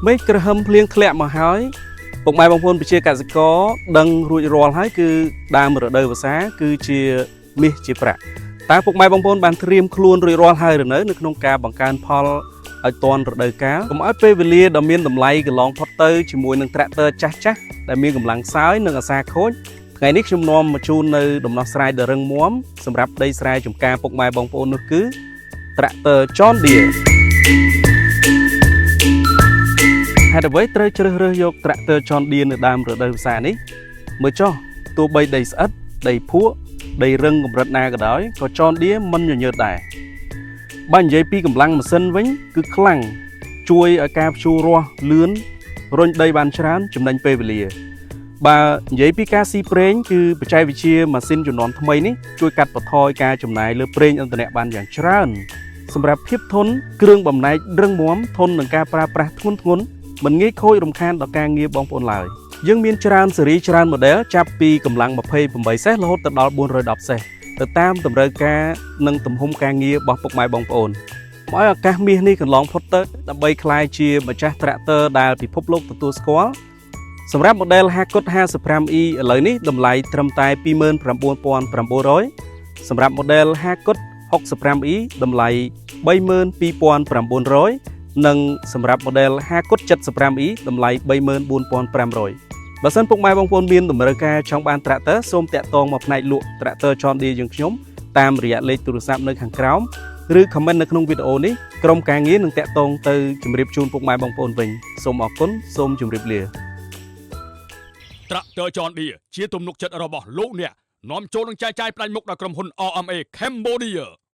មេឃក្រហមភ្លៀងធ្លាក់មកហើយពុកម៉ែបងប្អូនប្រជាកសិករដឹងរួចរាល់ហើយគឺដើមរដូវវស្សាគឺជាមាសជាប្រាក់តើពុកម៉ែបងប្អូនបានត្រៀមខ្លួនរួចរាល់ហើយឬនៅនៅក្នុងការបង្កើនផលឲ្យទាន់រដូវកាលកុំឲ្យពេលវេលាដ៏មានតម្លៃកន្លងផុតទៅជាមួយនឹងត្រាក់ទ័រចាស់ៗដែលមានកម្លាំងខ្សោយនិងអាសាខូចថ្ងៃនេះខ្ញុំនាំមកជូននៅដំណោះស្រាយដ៏រឹងមាំសម្រាប់ដីស្រែចម្ការពុកម៉ែបងប្អូននោះគឺត្រាក់ទ័រ John Deere ហេតុអ្វីត្រូវជ្រើសរើសយកត្រាក់ទ័រ John Deere នៅដើមរដូវវស្សានេះមើលចុះទោះបីដីស្អិតដីភក់ដីរឹងកម្រិតណាក៏ដោយក៏ John Deere មិនញញើតដែរបើនិយាយពីកម្លាំងម៉ាស៊ីនវិញគឺខ្លាំងជួយឲ្យការភ្ជួររាស់លឿនរុញដីបានច្រើនចំណេញពេលវេលា បើនិយាយពីការស៊ីប្រេងគឺបច្ចេកវិទ្យាម៉ាស៊ីនជំនាន់ថ្មីនេះជួយកាត់បន្ថយការចំណាយលើប្រេងឥន្ធនៈបានយ៉ាងច្រើនសម្រាប់ភាពធន់គ្រឿងបំណែករឹងមាំធន់នឹងការប្រើប្រាស់ធ្ងន់ធ្ងរមិនងាយខូចរំខានដល់ការងារបងប្អូនឡើយយើងមានច្រើនស៊េរីច្រើន model ចាប់ពីកម្លាំង28សេះរហូតទៅដល់410សេះទៅតាមតម្រូវការនិងទំហំការងាររបស់ពុកម៉ែបងប្អូនមកឲ្យឱកាសមាសនេះកន្លងផុតទៅដើម្បីក្លាយជាម្ចាស់ត្រាក់ទ័រដែលពិភពលោកទទួលស្គាល់សម្រាប់ model ហាកុត 55e ឥឡូវនេះតម្លៃត្រឹមតែ29,900សម្រាប់ model ហាកុត 65e តម្លៃ32,900និងសម្រាប់ model ហាកុត 75e តម្លៃ34,500បើសិនពុកម៉ែបងប្អូនមានតម្រូវការចង់បានត្រាក់ទ័រសូមតាក់ទងមកផ្នែកលក់ត្រាក់ទ័រ John Deere យើងខ្ញុំតាមរយៈលេខទូរស័ព្ទនៅខាងក្រោមឬ comment នៅក្នុងវីដេអូនេះក្រុមការងារនឹងតាក់ទងទៅជម្រាបជូនពុកម៉ែបងប្អូនវិញសូមអរគុណសូមជម្រាបលា ត្រាក់ទ័រ John Deere ជាទំនុកចិត្តរបស់លោកអ្នកនាំចូលនិងចែកចាយផ្ដាច់មុខដល់ក្រុមហ៊ុន RMA Cambodia។